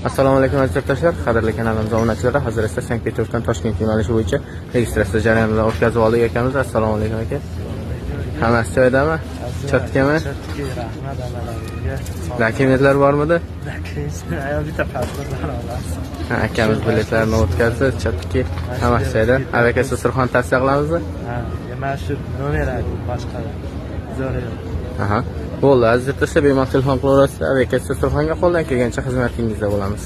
Assalomu alaykum, aziz yurtdoshlar, qadrli kanalimiz obunachilari. Hozir esa Sankt-Peterburgdan Toshkent yo'nalishi bo'yicha registratsiya jarayonidan o'tkazib oldik akamiz. Assalomu alaykum, aka. Hammasi joyidami? Чётко mi? Чётко, rahmat amalingizga. Dokumentlar bormidi? Ayol bitta pasportlar olasiz. Ha, akamiz biletlarni o'tkazdi, чётко, hammasi joyida. Aviakassa Surxon tavsiya qilamizmi? Ha, mana shu nomer, boshqa zo'r yo'q. Aha. Bo'ldi, aziz yurtdoshlar, bemalol telefon qilaverasizlar. Aviakassa Surxonga qo'ldan kelgancha xizmatingizda bo'lamiz.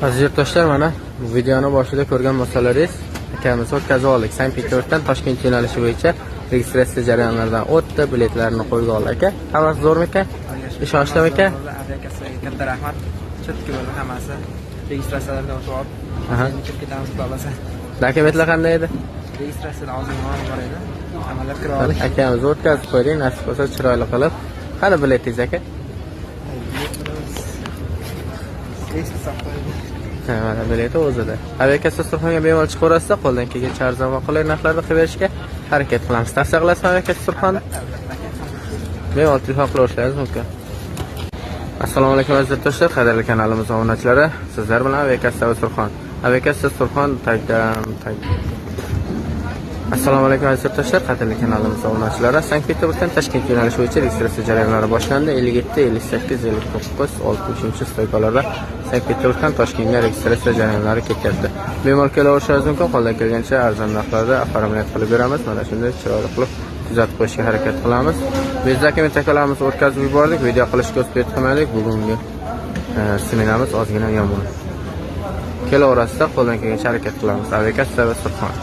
Aziz yurtdoshlar, mana bu videoni boshida ko'rgan bo'lsalaringiz, akamizni o'tkazib oldik. Sankt-Peterburgdan Toshkent yo'nalishi bo'yicha registratsiya jarayonlaridan o'tdi, biletlarni qo'lga oldi, aka. Hammasi zo'rmi, aka? Ishonchlimi, aka? Aviakassaga katta rahmat. Чётко bo'ldi hammasi. Registratsiyalardan o'tib olib, endi kirib ketamiz, xudo xohlasa. Dokumentlar qanday edi? Registratsiyada ozgina muammo bor edi. Amallab kirib oldik. Akamizni o'tkazib qo'ydik, nasib bo'lsa chiroyli qilib. Qani biletingiz, aka? Esga solib qo'ydik. Ha, mana bileti o'zida. Aviakassa Surxonga bemalol chiqaverasizlar, qo'ldan kelgancha arzon va qulay narxlarda qilib berishga harakat qilamiz. Tavsiya qilasizmi Aviakassa Surxonni? Bemalol telefon qilaverishingiz mumkin. Assalomu alaykum, aziz yurtdoshlar, qadrli kanalimiz obunachilari. Sizlar bilan Aviakassa Surxon. Aviakassa Surxon tagdan tag. Assalomu alaykum, aziz yurtdoshlar, qadrli kanalimiz obunachilari. Sankt-Peterburgdan Toshkent yo'nalishi bo'yicha registratsiya jarayonlari boshlandi. 57, 58, 59, 60 стойка larda Sankt-Peterburgdan Toshkentga registratsiya jarayonlari ketyapti. Bemalol kelaverishingiz mumkin, qo'ldan kelgancha arzon narxlarda оформлять qilib beramiz. Mana shunday chiroyli qilib tuzatib qo'yishga harakat qilamiz. Biz dokument akalarimizni o'tkazib yubordik, video qilishga успеть qilmadik. Bugungi smenamiz ozgina yomon. Kelaverasizlar, qo'ldan kelgancha harakat qilamiz. Aviakassa va Surxon.